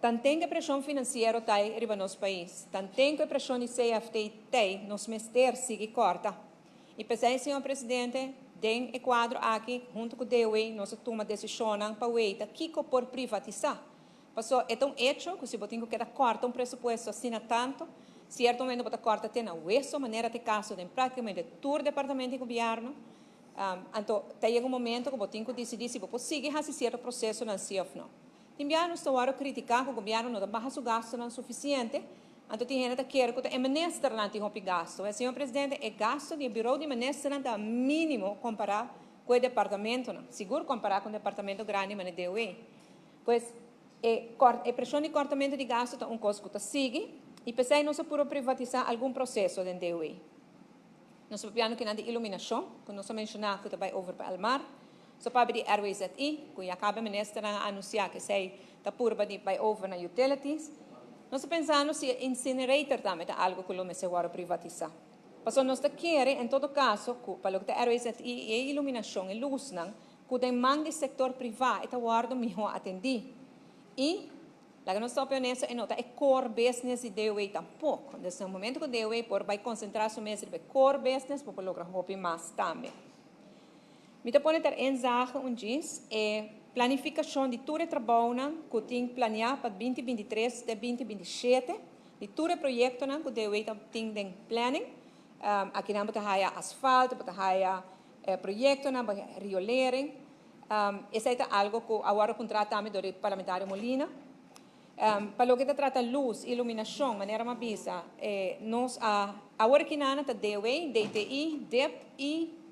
Tanten ku e preshon finansiero t'ei riba nos pais, tanten ku e preshon di CFT t'ei, nos mester sigui kòrta. I p'esei, señor Presidente, den e kuadro aki, huntu ku DOW, nos a tuma desishonnan pa weita kiko por privatisá. Paso e ta un echo ku si bo tin ku keda kòrta un presupuesto asina tantu, sierto momento bo ta kòrta te na weso, manera ta e kaso den práktikamente tur departamento di gobièrnu. Anto ta yega un momento ku bo tin ku disidí si bo por sigui hasi sierto prosesonan sí òf no. Tin biaha nos ta wòrdu kritiká ku gobièrnu no ta baha su gastunan sufisiente, anto tin hende ta kere ku ta e ministernan tin hopi gastu. Wèl, señor presidente, e gastu di e birou di ministernan ta mínimo kompará ku e departamentonan, sigur kompará ku un departamento grandi manera DOE. Pues, e e preshon di kòrtamentu di gastu ta un kos ku ta sigui i p'esei nos a puru privatisá algun proseso den DOE. Nos ta papiando kinan di iluminashon, ku nos a menshoná ku ta bai over pa Elmar. Nos ta papia di RWZI, ku ya kaba e ministernan a anunsiá ku esei ta purba di bai over na utilities. Nos ta pensando si e incinerator tambe ta algu ku lo mester wòrdu privatisá. Pasobra nos ta kere en todo kaso ku pa loke ta RWZI i e iluminashon, e lusnan, ku den man di sektor privá e ta wòrdu mihó atendí. I. Laga nos ta honesto, e no ta e core business di DOW tampoco. Dus na momento cu DOW por bay concentra su mes riba e core business, bo por logra hopi mas tambe. Mi ta pone ter inzage un djis e planificacion di tur e trabounan cu tin planea pa 2023 te 2027, di tur e proyectonan cu DOW ta tin den planning. Akinan bo ta haya asfalto, bo ta haya proyectonan, bo ta haya riolering. Esei ta algo ku a wòrdu puntrá tambe dor di Parlamentario Molina. Pa loke ta trata lus, iluminashon, manera mi a bisa, nos a awor aki nan ta DOW, DTI, dip i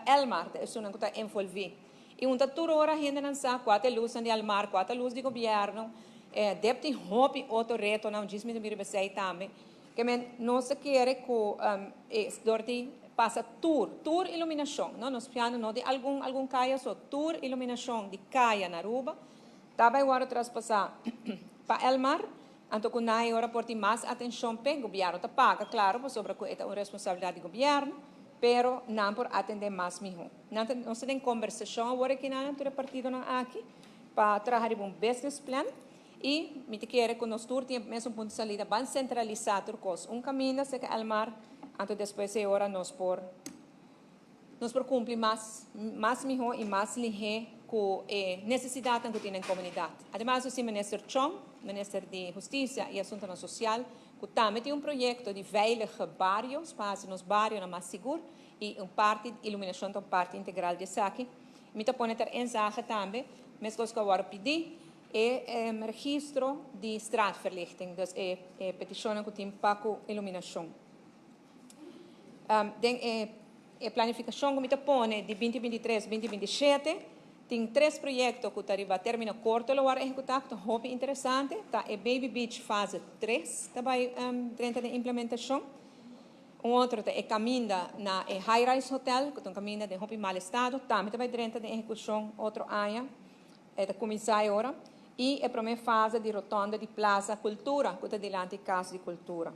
Elmar ta esunnan ku ta envolví. I un ta tur ora hendenan sa kua ta e lusnan di Elmar, kua ta lus di gobièrnu. Dip tin hopi otro retonan, djis mi ta mira esei tambe. Ke men nos ta kere ku e dor di pasa tur, tur iluminashon, no, nos piano no di algun algun kaya so, tur iluminashon di kaya na Aruba ta bai wòrdu traspasá pa Elmar, anto ku nan e ora por tin mas atenshon p'e, gobièrnu ta paga, klaro, pasobra ku e ta un responsabilidat di gobièrnu, pero nan por atendé mas mihó. Nan ta, nos ta den kombersashon awor aki nan, tur e partidonan aki, pa traha riba un business plan. I mi ta kere ku nos tur tin e mesun punto di salida, ban sentralisá tur kos un kaminda serka Elmar, anto despues e ora nos por nos por kumpli mas mas mihó i mas lihé ku e nesesidatnan ku tin den komunidat. Ademas nos tin Minister Chong, Minister di Hustisia i Asuntonan Sosial, ku tambe tin un proyekto di veilige barios pa hasi nos barionan mas sigur i un parti iluminashon ta un parti integral di esaki. Mi ta pone ter inzage tambe, meskos ku a wòrdu pidí, E registro di straatverlichting, dus e petishonnan ku tin pa ku iluminashon. Den e planifikashon ku mi ta pone di 2023, 2027, tin tres proyekto ku ta riba término korto lo wòrdu ehekutá ku ta hopi interesante. Ta e Baby Beach fase tres ta bai drenta den implementashon. Un otro ta e kaminda na e High Rise Hotel ku ta un kaminda den hopi mal estado, tambe ta bai drenta den ehekushon otro aña. E ta kuminsá e ora i e promé fase di rotonda di Plaza Cultura ku ta dilanti Kas di Kultura.